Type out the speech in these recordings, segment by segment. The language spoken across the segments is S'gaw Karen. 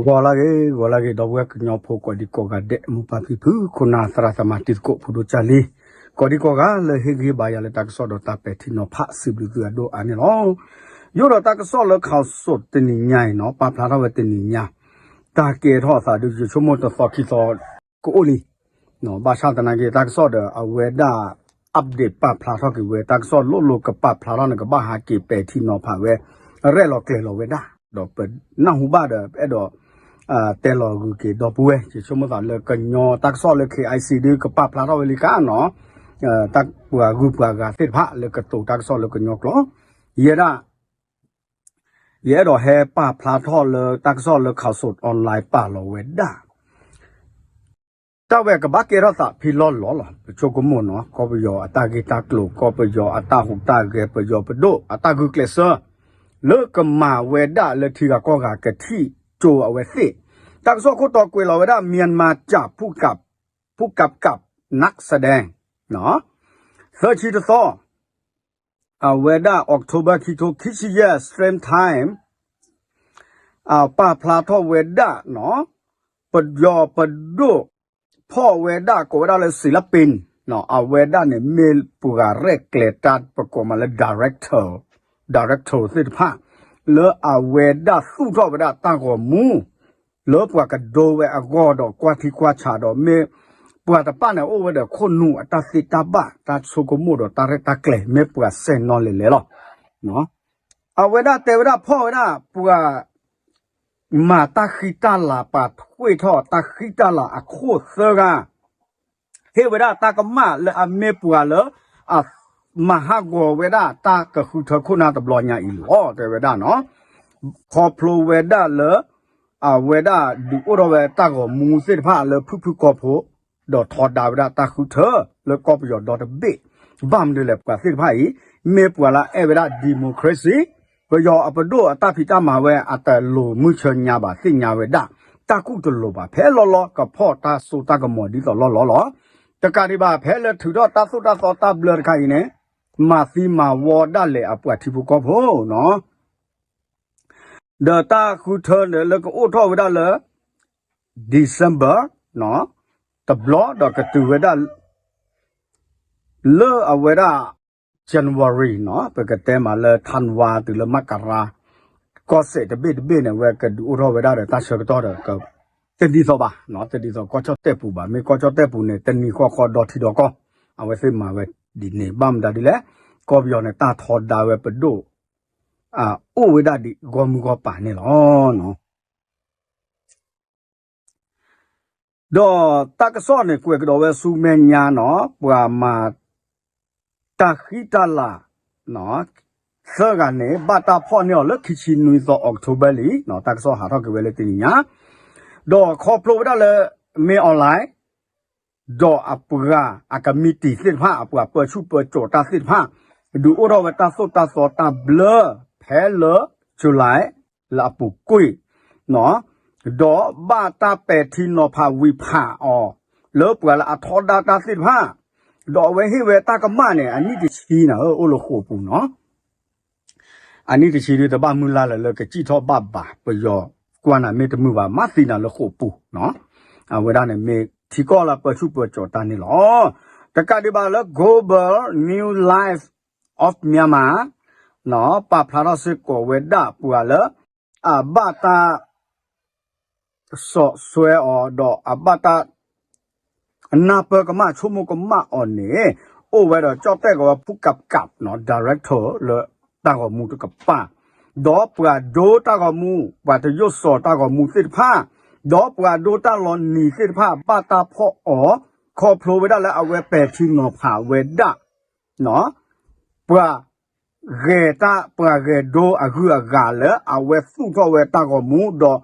ဂီၤလၢအဂ့ၤ ဂီၤလၢအဂ့ၤ ဒီပုၢ်ဝဲၢ်ကညီဖိ ကိးဒံကိးဂၤဒဲး မိၢ်ပၢ်ဖံဖု ခိၣ်နၢ်သရၣ်သမါ တံၤသကိး ဖိဒိၣ်ကၢ်လံ, ကိးဒံကိးဂၤလၢဟ့ၣ်ဂံၢ်ဟ့ၣ်ဘါယၤလၢတၢ်ကစီၣ်ဒီးတၢ်ပဲာ်ထံနီၤဖး စံးဘျုးသုအဒိၣ်အါန့ၣ်လီၤ. ယအိၣ်ဒီးတၢ်ကစီၣ်လၢ Khaosod တနံၤညါအံၤနီၤ ပာ်ဖျါထီၣ်ဝဲတနံၤညါ တၢ်ကဲထီၣ်အသးဒုး ယဆိကမိၣ်တသီခံသီ ကအိၣ်လံ ဘၣ်ဆၣ်သနာ်က့ တၢ်ကစီၣ်ဒီးအဝဲဒၣ် update ပာ်ဖျါထီၣ်က့ၤဝဲ တၢ်ကစီၣ်လိၣ်လိၣ်ကပာ်ဖျါထီၣ်န့ၣ် ကဘၣ်ဟးက့ၤပဲာ်ထံနီၤဖးဝဲ ရဲၣ်လီၤကျဲၤလီၤဝဲဒၣ် ဒီးပနၢ်ဟူဘၣ်ဒီး ပအဲၣ်ဒိး တဲလီၤဂုာ်က့ၤဒီပုၢ်ဝဲၢ် ယဆိကမိၣ်သးလၢကညီတၢ်ကစီၣ်လၢ KIC ဒုးကပာ်ဖျါထီၣ်ဝဲလံခါနီၤ တၢ်ပှၤဂုၤပှၤဂၤသ့ၣ်တဖၣ်လၢကတိၤတၢ်ကစီၣ်လၢကညီကျိာ် ယဲဒၣ် ယအဲၣ်ဒိးဟဲပာ်ဖျါထီၣ်လၢတၢ်ကစီၣ်လၢ Khaosod Online ပာ်လီၤဝဲဒၣ် တၢ်ဝဲကဘၣ်ကဲထီၣ်သးဖံလီၢ်လီၢ်လီၤ. ပဆိကမိၣ်နီၤ ကီၢ်ပယီၤအတၢ်ဂ့ၢ်တၢ်ကျိၤ ကီၢ်ပယီၤအတၢ်ဟူးတၢ်ဂဲၤ ပယီၤပဒိၣ်အတၢ်ဂုာ်ကျဲးစၢး လၢကမၤဝဲဒၣ်လၢထံဂၤကီၢ်ဂၤကထံၣ်ကၠိအဝဲသ့ၣ် တၢ်ကစီၣ်ခိၣ်တီကွဲးလီၤဝဲဒၣ် Myanmar จากผู้กำกับ ผู้กำกับนักแสดง သၢဆံတသီ အဝဲဒၣ် October ခံထိခံဆံယဲၢ် Stream Time ပာ်ဖျါထီၣ်ဝဲဒၣ်နီၤ ပယီၤပဒိၣ် ဖီၣ်ဝဲဒၣ်ကိးဝဲဒၣ်လၢ ศิลปิน အဝဲဒၣ်န့ၣ်မ့ၢ်ပှၤရဲၣ်ကျဲၤတၢ်ပကိးမးလၢ director director သ့ၣ်တဖၣ် လၢအဝဲဒၣ်သူၣ်ထီၣ်ဝဲဒၣ်တၢ်ဂီၤမူ လၢပှၤကဒိဝဲအဂီၢ်ဒီးကွၢ်ထံကွၢ်ဆးဒီးမ့ၢ် ပှၤတဖၣ်န့ၣ်အိၣ်ဝဲဒီးခိၣ်နူာ်အတၢ်သ့တၢ်ဘၣ် တၢ်ဆိကမိၣ်ဒီးတၢ်ရဲၣ်တၢ်ကျဲၤ မ့ၢ်ပှၤစဲၣ်နီၤလဲၤလဲၤလီၤ. အဝဲဒၣ်တဲဝဲဒၣ်ဖီၣ်ဝဲဒၣ်ပှၤ မၤတၢ်ဃံတၢ်လၤ ပာ်ထွဲထီၣ်တၢ်ဃံတၢ်လၤအခိၣ်သၢဂၤ ဟ့ၣ်ဝဲဒၣ်တၢ်ကမၣ်လၢအမ့ၢ်ပှၤလၢ အမၤဟးဂီၤဝဲဒၣ်တၢ်ကဃုထၢခိၣ်နၢ်တဘျီညါအံၤလီၤ တဲဝဲဒၣ်နီၤ ခီဖျိဝဲဒၣ်လၢ အဝဲဒၣ်ဒုးအိၣ်ထီၣ်ဝဲတၢ်ဂီၤမူသ့ၣ်တဖၣ်လၢဖုၣ်ဖုၣ်ကိာ်ဖိ ဒီးထီဒါဝဲဒၣ်တၢ်ဃုထၢလၢကီၢ်ပယီၤဒီတဘ့ၣ် ဘၣ်မနုၤလဲၣ် ပှၤသ့ၣ်တဖၣ်အံၤ မ့ၢ်ပှၤလၢအဲၣ်ဝဲဒၣ် democracy ပယီၤအပဒိၣ်အတၢ်ဖံးတၢ်မၤဝဲအတလိၤမုၢ်ဆၢညါဘၣ် သ့ၣ်ညါဝဲဒၣ် တၢ်ကူၣ်တလိၤဘၣ် ဖဲလီၤလီၤကဖီၣ်တၢ်စိတၢ်ကမီၤဒ်သိးလီၢ်လီၢ်လီၤ. တကးဒံးဘၣ် ဖဲလၢထုးထီၣ်တၢ်သိၣ်တၢ်သီတၢ်ဘျၢတခါအံၤန့ၣ် မၤသံမၤဝီဒၣ်လဲာ်အပှၤထံဖိကီၢ်ဖိနီၤ ဒီးတၢ်ဃုထၢန့ၣ်လၢကအိၣ်ထီၣ်ဝဲဒၣ်လၢ December တဘျီဒီးကတုၤဝဲဒၣ် လၢအဝဲဒၣ် January နီၤ ပကတဲမးလၢ ထါနဝါ တုၤလၢ မကရၤ ကီၢ်စဲၣ်တဘ့ၣ်တဘ့ၣ်န့ၣ် အဝဲကဒုးအိၣ်ထီၣ်ဝဲဒၣ်ဒီးတၢ်ဆၢကတီၢ်ဒီး တဒ်သိးဘၣ် တဒ်သိးကီၢ်ကၠီၣ်တဲၣ်ပူၤဘၣ် မ့ၢ်ကီၢ်ကၠီၣ်တဲၣ်ပူၤန့ၣ် တနံၤဃီဃီဒီထံဒီကီၢ် အဝဲသ့ၣ်မၤဝဲဒ်န့ၣ် ဘၣ်မတၤဒ်လဲၣ် ကီၢ်ပယီၤန့ၣ် တၢ်ထီဒါဝဲပဒိၣ် အိၣ်ဝဲဒၣ်ဒ်ဂီၢ်မုၢ်ဂီၢ်ပၤန့ၣ်လီၤ. ဒီးတၢ်ကစီၣ်န့ၣ် ကွဲးကဒီးဝဲဆူမဲာ်ညါနီၤ ပှၤမၤ တၢ်ဃံတၢ်လၤ သၢဂၤန့ၣ် ဘၣ်တၢ်ဖီၣ်န့ၢ်အီၤလၢခံဆံနွံသီ October လံ တၢ်ကစီၣ်ဟးထီၣ်က့ၤဝဲလၢတနံၤညါ ဒီးခီဖျိဝဲဒၣ်လၢ မင်းအောင်လှိုင် ဒီးအပှၤအကမံးတံာ်သ့ၣ်တဖၣ် အပှၤပၢဆူၣ်ပၢစိးတၢ်သ့ၣ်တဖၣ် ဒုးအိၣ်ထီၣ်ဝဲတၢ်သိၣ်တၢ်သီတၢ်ဘျၢ ဖဲလၢ July လၢအပူၤကွံာ် ဒီးဘၣ်တၢ်ပဲာ်ထံနီၤဖးဝံၤဖးအီၤ လၢပှၤလၢအထီဒါတၢ်သ့ၣ်တဖၣ် ဒီးအဝဲဟ့ၣ်ဝဲတၢ်ကမၣ်န့ၣ် အနံၣ်တဆံန့ၣ် အိၣ်လၢဃိာ်ပူၤနီၤ အနံၣ်တဆံဒုးတဘၣ်မုၢ်လၢ်လၢၤလၢကစံၣ်ထီၣ်ဘၣ်ဘၣ် ပယီၤကွၢ်နၤမ့ၢ်တမုာ်ဘၣ် မၤသံနၤလၢဃိာ်ပူၤနီၤ အဝဲဒၣ်န့ၣ်မ့ၢ်ထံကီၢ်လၢပၢဆူၣ်ပၢစိးတၢ်န့ၣ်လီၤ. တကးဒံးဘၣ်လၢ Global New Life of Myanmar ပာ်ဖျါထီၣ်စ့ၢ်ကီးဝဲဒၣ်ပှၤလၢ အဘၣ်တၢ် စီဆှံအီၤ ဒီးအဘၣ်တၢ် နၢ်ပၢၢ်ကမၣ်ဆိကမိၣ်ကမၣ်အီၤန့ၣ် အိၣ်ဝဲဒီးကၠီၣ်တဲၣ်ကီးဝဲ ဖူကးကး director လၢတၢ်ဂီၤမူတကပၤ ဒီးပှၤဒိတၢ်ဂီၤမူ ပှၤတယိၣ်စီၤတၢ်ဂီၤမူသ့ၣ်တဖၣ် ဒီးပှၤဒိတၢ်လီၤနံၤသ့ၣ်တဖၣ် ဘၣ်တၢ်ဖီၣ်အီၤ ခီဖျိဝဲဒၣ်လၢအဝဲပဲာ်ထံနီၤဖးဝဲဒၣ် ပှၤ ဂဲၤတၢ် ပှၤဂဲၤဒိအဂုၤအဂၤလၢအဝဲသူၣ်ထီၣ်ဝဲတၢ်ဂီၤမူဒီး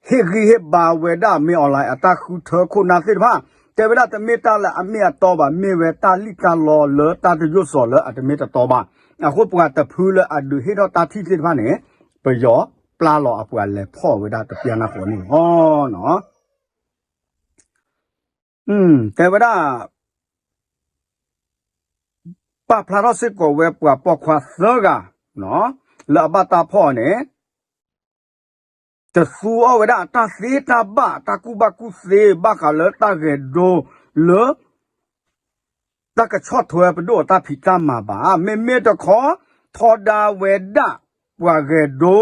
ဟ့ၣ်ဂံၢ်ဟ့ၣ်ဘါဝဲဒၣ် မင်းအောင်လှိုင် အတၢ်ဃုထၢခိၣ်နၢ်သ့ၣ်တဖၣ် တဲဝဲဒၣ်တမ့ၢ်တၢ်လၢအမ့ၢ်အတီဘၣ် မ့ၢ်ဝဲတၢ်လံၣ်တၢ်လီလၢတၢ်တယိၣ်စီၤလၢအတမ့ၢ်တတီဘၣ် အဃိပှၤတဖုလၢအဒုးဟ့ၣ်ထီၣ်တၢ်ထံၣ်သ့ၣ်တဖၣ်န့ၣ် ပယီၤပျၢ်လီၤအပှၤလဲၤဖီၣ်ဝဲဒၣ်တပျၢ်နၢ်ဃီန့ၣ်လီၤ. တဲဝဲဒၣ် ပာ်ဖျါထီၣ်စ့ၢ်ကီးဝဲပှၤပိာ်ခွါသၢဂၤ လၢအဘၣ်တၢ်ဖီၣ်အီၤန့ၣ် တသူအီၤဝဲဒၣ်အတၢ်သ့တၢ်ဘၣ် တၢ်ကူၣ်ဘၣ်ကူၣ်သ့ဘၣ်ဃးလၢတၢ်ဂဲၤဒိလၢ တၢ်ကဆီၣ်ထွဲပဒိၣ်အတၢ်ဖံးတၢ်မၤဘၣ်. မ့မ့ၢ်တခီ ထီဒါဝဲဒၣ် ပှၤဂဲၤဒိ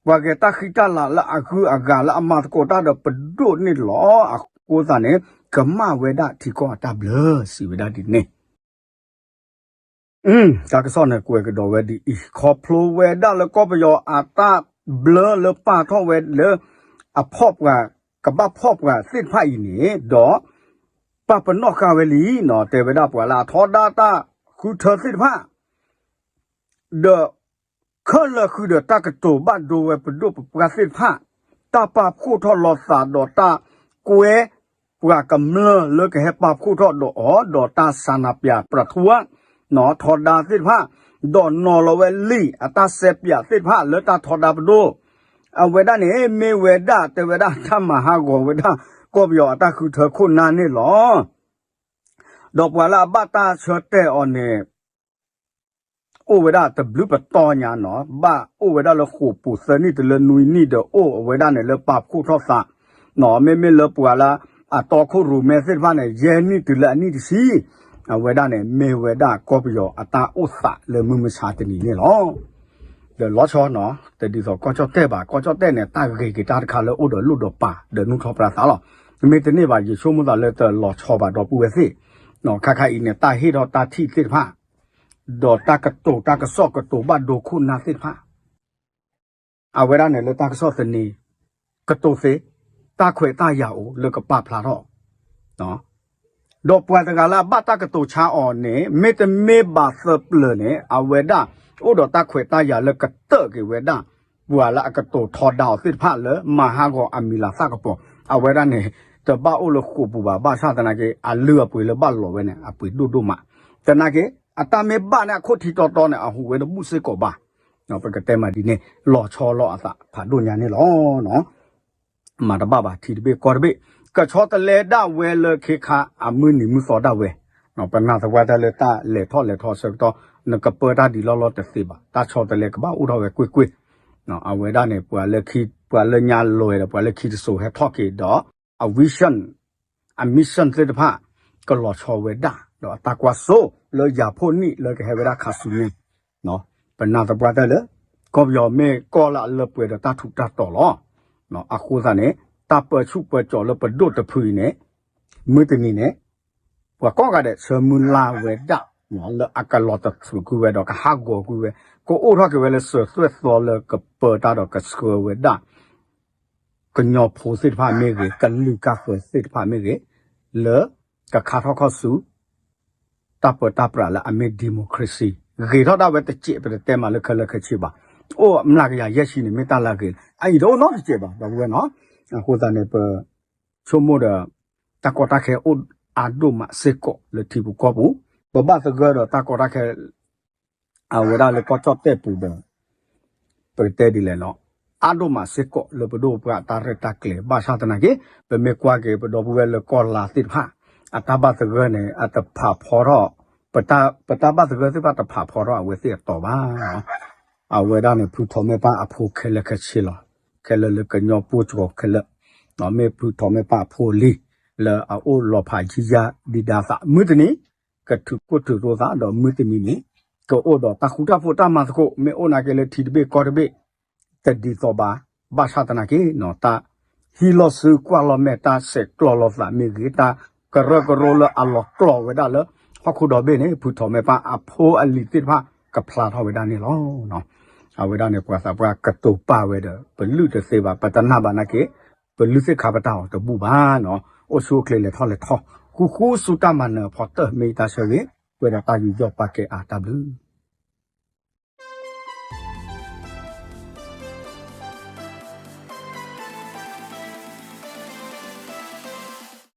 ပှၤဂဲၤတၢ်ဃံတၢ်လၤလၢအဂုၤအဂၤလၢအမၤသကိးတၢ်ဒီးပဒိၣ်န့ၣ်လီၤ. အဃိသတးန့ၣ် ကမၣ်ဝဲဒၣ်ထံကီၢ်အတၢ်ဘျၢ စံးဝဲဒၣ်ဒ်န့ၣ် တၢ်ကစီၣ်န့ၣ်ကွဲးကဒီးဝဲဒ်အံၤ, ခီဖျိဝဲဒၣ်လၢကီၢ်ပယီၤအတၢ်ဘျၢလၢပာ်ထီၣ်ဝဲလၢ အဖီၣ်ပှၤ ကဘၣ်ဖီၣ်ပှၤသ့ၣ်တဖၣ်အံၤန့ၣ်ဒီး ပာ်ပနီၣ်ဃာ်ဝဲလံနီၤ, တဲဝဲဒၣ်ပှၤလၢအထီဒါတၢ်ဃုထၢသ့ၣ်တဖၣ် ဒီး ခဲလၢာ်ဃုာ်ဒီးတၢ်ကတိၤဘၣ်ဒိဝဲပဒိၣ်ပပှၢ်သ့ၣ်တဖၣ်, တၢ်ပာ်ဖှိၣ်ထီၣ်လိာ်သးဒီးတၢ်ကွဲ ပှၤကမျၢၢ်လၢကဟဲပာ်ဖှိၣ်ထီၣ်ဒီးအီၤ ဒီးတၢ်စၢနၤပၠးပြးထူဝါ နီၤ ထီဒါသ့ၣ်တဖၣ်, ဒီးနီၤလီၤဝဲလံာ်အတၢ်စဲးပၠးသ့ၣ်တဖၣ်လၢတၢ်ထီဒါပဒိၣ်, အဝဲဒၣ်န့ၣ် မ့ၢ်ဝဲဒၣ်တဲဝဲဒၣ်တၢ်မၤဟးဂီၤဝဲဒၣ် ကီၢ်ပယီၤအတၢ်ဃုထၢခိၣ်နၢ်န့ၣ်လီၤ. ဒီးပှၤလၢအဘၣ်တၢ်ဆၢတဲာ်အီၤန့ၣ် အိၣ်ဝဲဒၣ်တဘျုးပတီၢ်ညါနီၤ, ဘၣ်အိၣ်ဝဲဒၣ်လၢဃိာ်ပူၤသၢနံၣ်တုၤလၢနွံနံၣ်ဒီးအိၣ်အဝဲဒၣ်န့ၣ်လၢပာ်ဖှိၣ်ထီၣ်သး, မ့မ့ၢ်လၢပှၤလၢအတီခိၣ်ရိၣ်မဲသ့ၣ်တဖၣ်န့ၣ် ယဲၢ်နံၣ်တုၤလၢအနံၣ်တဆံ, အဝဲဒၣ်န့ၣ် မ့ၢ်ဝဲဒၣ်ကီၢ်ပယီၤအတၢ်အိၣ်သးလၢမုၢ်မဆါတနံၤန့ၣ်လီၤ. ဒီးလီၤဆီနီၤ, တဒ်သိးကီၢ်ကၠီၣ်တဲၣ်ဘၣ်, ကီၢ်ကၠီၣ်တဲၣ်န့ၣ် တၢ်ဂ့ၤက့ၤတၢ်တခါလၢအိၣ်ဒီးလိၣ်ဒီးပာ် ဒီးနူၢ်ထီၣ်ပြးသးလီၤ. မ့ၢ်တန့ၢ်ဘၣ် ယဆိကမိၣ်သးလၢတလီၤဆီဘၣ်ဒီပုၢ်ဝဲၢ်သ့ၣ်, ခါခါအံၤန့ၣ် တၢ်ဟ့ၣ်ထီၣ်တၢ်ထံၣ်သ့ၣ်တဖၣ် ဒီးတၢ်ကတိၤတၢ်ကစီၣ်ကတိၤဘၣ်ဒိခိၣ်နၢ်သ့ၣ်တဖၣ် အဝဲဒၣ်န့ၣ်လၢတၢ်ကစီၣ်သန့ ကတိၤသ့, တၢ်ခွဲးတၢ်ယာ်အိၣ်လၢကပာ်ဖျါထီၣ်, ဒီးပှၤတဂၤလၢအဘၣ်တၢ်ကတိၤဆါအီၤန့ၣ် မ့တမ့ၢ်ဘၣ်သၢပျၢၤန့ၣ် အဝဲဒၣ်အိၣ်ဒီးတၢ်ခွဲးတၢ်ယာ်လၢကတၢၢ်က့ၤဝဲဒၣ် ပှၤလၢအကတိၤထီဒါအီၤသ့ၣ်တဖၣ်လၢမၤဟးဂီၤအမံၤလၤသၣ်ကပီၤ, အဝဲဒၣ်န့ၣ် တဘၣ်အိၣ်လၢဃိာ်ပူၤဘၣ်, ဘၣ်ဆၣ်သနာ်က့ အလုၢ်အပှ့ၤလၢဘၣ်လီၤဝဲန့ၣ် အပှ့ၤဒိၣ်ဒိၣ်မး, သနာ်က့ အတၢ်မ့ၢ်ဘၣ်န့ၣ် အခိၣ်ထံတီတီန့ၣ် အဟူးဝဲတဘူၣ်စ့ၢ်ကီးဘၣ်, ပကတဲမးဒ်န့ၣ် လီၤဆီလီၤအသးဖးဒိၣ်ညါန့ၣ်လီၤ. မၤတဘၣ်ဘၣ် ထံတဘ့ၣ်ကီၢ်တဘ့ၣ်, ကဆီတလဲဒၣ်ဝဲလၢခ့ခါအမုၢ်နံၤမုၢ်သီဒၣ်ဝဲ, ပနာ်သပှၢ်တၢၢ်လၢတၢ်လဲၤထီၣ်လဲၤထီဆၢကတီၢ် နကပၢတၢ်ဒ်လီၢ်လီၢ်တသ့ဘၣ်, တၢ်ဆီတလဲကဘၣ်အိၣ်ထီၣ်ဝဲကွ့ၢ်ကွ့ၢ်, အဝဲဒၣ်န့ၣ် ပှၤလၢခံ ပှၤလၢညါလွဲဒီး ပှၤလၢခံတစိၤဟဲထီၣ်က့ၤဒီး အ vision အ mission သ့ၣ်တဖၣ် ကလီၤဆီဝဲဒၣ် ဒီးအတၢ်ကွၢ်စိလၢယၤဖိနံၣ်လၢကဟဲဝဲဒၣ်ခါဆူညါ, ပနာ်သပှၢ်တၢၢ်လၢ ကီၢ်ပယီၤမ့ၢ်ကီၢ်လၢအလၢပှဲၤဒီးတၢ်ထူးတၢ်တီၤလီၤ. အဃိသတးန့ၣ် တၢ်ပၢဆူၣ်ပၢစိးလၢပဒိၣ်တဖုအံၤန့ၣ် မုၢ်တနံၤန့ၣ် ပှၤကိးဂၤဒဲးဆၢမုၢ်လၢ်ဝဲဒၣ် လၢအကလီၤတထုးကွံာ်ဝဲဒီးကဟးဂီၤကွံာ်ဝဲ, ကအိၣ်ထီၣ်က့ၤဝဲလၢစၢၤသွဲၣ်သီလၢကပၢတၢ်ဒီးကဆှၢဝဲဒၣ် ကညီဖိသ့ၣ်တဖၣ်မ့ၢ်ဂ့ၤ, ကလုာ်ကါဃၢၤသ့ၣ်တဖၣ်မ့ၢ်ဂ့ၤ, လၢကခါထီၣ်ခီၣ်ဆူ တၢ်ပၢတၢ်ပြးလၢအမ့ၢ် democracy ဂ့ၤထီၣ်ဒၣ်ဝဲတစဲး ပတတဲမးလၢခဲလၢာ်ခဲဆ့ဘၣ်. အိၣ်မျးကယၤယဲၢ်ဆံန့ၣ် မ့ၢ်တၢ်လၢအဂ့ၤ, အအံၤတအိၣ်နီတစဲးဘၣ် ဒီပုၢ်ဝဲၢ်နီၤ. အဃိသတးန့ၣ် ပဆိကမိၣ်ဒီး တၢ်ကီတၢ်ခဲအိၣ်အါဒိၣ်မးစ့ၢ်ကီးလၢထံပူၤကီၢ်ပူၤ, ပဘၣ်သဂၢၢ်ဒီးတၢ်ကီတၢ်ခဲ အဝဲဒၣ်လၢကီၢ်ကၠီၣ်တဲၣ်ပူၤဒီး ပကတဲဒ်လဲၣ်နီၤ, အါဒိၣ်မးစ့ၢ်ကီးလၢပဒိၣ်ပပှၢ်အတၢ်ရဲၣ်တၢ်ကျဲၤ, ဘၣ်ဆၣ်သနာ်က့ ပမ့ၢ်ကွၢ်က့ၤပဒီပုၢ်ဝဲၢ်လၢကီၢ်လါသ့ၣ်တဖၣ် အတၢ်ဘၣ်သဂၢၢ်န့ၣ် အတဖးဖီထီၣ်, ပတၢ် ပတၢ်ဘၣ်သဂၢၢ်သ့ၣ်တဖၣ်တဖးဖီထီၣ်အဝဲသ့ၣ်အတီၤဘၣ်. အဝဲဒၣ်န့ၣ် ဖုထီၣ်မ့ၢ်ပၢ်အဖိခဲလၢာ်ခဲဆ့လီၤ. ခဲလၢာ်လၢကညီဖိစှီၤခဲလၢာ်, မ့ၢ်ဖုထီၣ်မ့ၢ်ပၢ်အဖိလံ, လၢအအိၣ်လီၤဖးယံၤယၤဒံးဒၣ်သး မုၢ်တနံၤ ကထုးကိၣ်ထုးသိသး ဒီးမုၢ်တနံၤန့ၣ် ကအိၣ်ဒီးတၢ်ဃူတၢ်ဖိးတၢ်မၤသကိး မ့ၢ်အိၣ်နာ်က့လၢထံတဘ့ၣ်ကီၢ်တဘ့ၣ် တဒ်သိးဘၣ်. ဘၣ်ဆၣ်သနာ်က့ တၢ်ဟံးလီၤစုကွၢ်လီၤမဲာ် တၢ်ဆဲးကျိးလိာ်သးမ့ၢ်ဂ့ၤ တၢ်ကရၢကရိလၢအလီၤကျိာ်ဝဲဒၣ်လၢဟီၣ်ခိၣ်ဒီဘ့ၣ်န့ၣ် ဖုထီၣ်မ့ၢ်ပၢ်အဖိအလံၤသ့ၣ်တဖၣ် ကဖျါထီၣ်ဝဲဒၣ်န့ၣ်လီၤ. အဝဲဒၣ်န့ၣ် ပှၤသးပှၢ်ကတိၤပာ်ဝဲဒီး ပလုၢ်တသ့ဘၣ် ပတနာ်ဘၣ်နာ်က့ ပလုၢ်သ့ၣ်ခါပတာ်အီၤတဘူၣ်ဘၣ်နီၤ. အိၣ်ဆူၣ်အိၣ်ချ့လဲၤထီၣ်လဲၤထီ ဃူဃူဆူတၢ်မၤနၢၤအဖီတၢၢ် မ့ၢ်ယတၢ်ဆၢဂ့ၤ ပှဲၤဒီးတၢ်ယူးယီၣ်ပာ်ကဲအါ တၢ်ဘျုး